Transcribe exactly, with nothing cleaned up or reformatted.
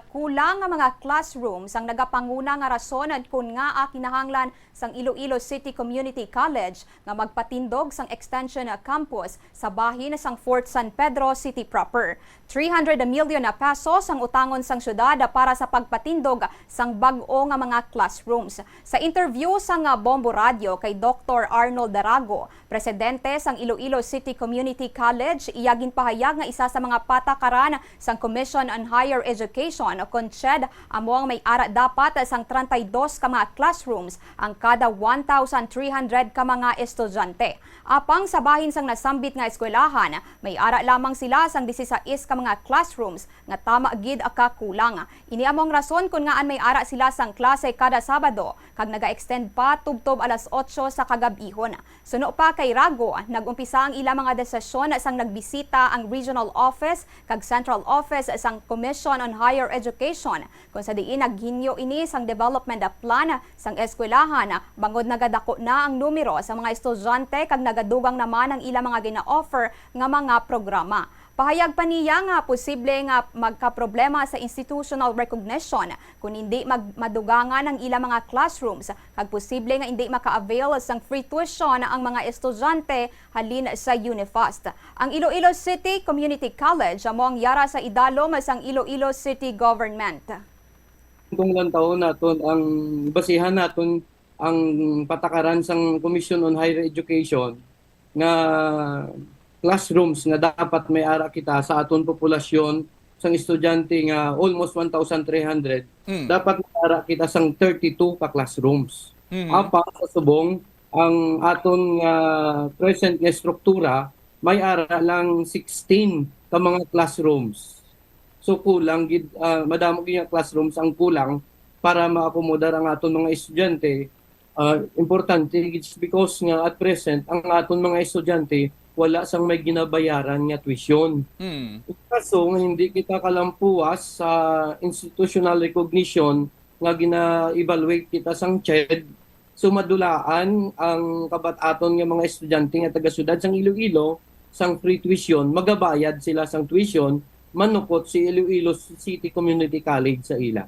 Kulang nga mga classrooms ang nagapanguna nga rason kon ngaa kinahanglan sang Iloilo City Community College nga magpatindog sang extension campus sa bahin sang Fort San Pedro City proper. Three hundred million na pesos ang utangon sang syudad para sa pagpatindog sang bag-o nga mga classrooms. Sa interview sang Bombo Radio kay Doktor Arnold Darago, presidente sang Iloilo City Community College, iya ginpahayag nga isa sa mga patakaran sang Commission on Higher Education o CONCHED amo ang may ara dapat sang treinta y dos ka mga classrooms ang kada one thousand three hundred ka mga estudyante. Apang sa bahin sang nasambit nga eskwelahan, may ara lamang sila sang disisais ka mga classrooms nga tama gid ka kulang. Ini amo ang rason kon ngaan may ara sila sang klase kada Sabado kag naga-extend pa tubtob alas otso sa kagab-ihon. Suno pa kay Rago, nag-umpisa ang ila mga desisyon sang nagbisita ang regional office kag central office sang Commission on Higher Education, kung sa diin naghinyo ini sang development plan sang eskwelahan, bangod nagadako na ang numero sa mga estudyante kag nagadugang naman ang ila mga gina-offer nga mga programa. Pahayag pa niya nga posible nga magkaproblema sa institutional recognition kon hindi mag-, madugangan ang ila mga classrooms, kag posible nga hindi maka-avail sang free tuition ang mga estudyante halin sa UNIFAST. Ang Iloilo City Community College amo ang yara sa idalom sang Iloilo City Government. Kung lantawon naton ang basihan naton ang patakaran sang Commission on Higher Education nga classrooms nga dapat may ara kita sa aton populasyon sang estudyante nga almost one thousand three hundred, Mm. dapat may ara kita sang thirty-two ka classrooms. Mm. Apang sa subong, ang aton nga present nga struktura may ara lang sixteen ka mga classrooms. So kulang gid, ah, madamo gid nga classrooms ang kulang para maakomodar ang aton mga estudyante. Ah, importante gid because nga at present ang aton mga estudyante wala sang may ginabayaran nga tuition. Mm. Kaso nga hindi kita kalampuas sa institutional recognition nga gina-evaluate kita sang CHED, so madulaan ang kabat-aton nga mga estudyante nga taga-siyudad sang Iloilo sang free tuition, magabayad sila sang tuition manukot si Iloilo City Community College sa ila.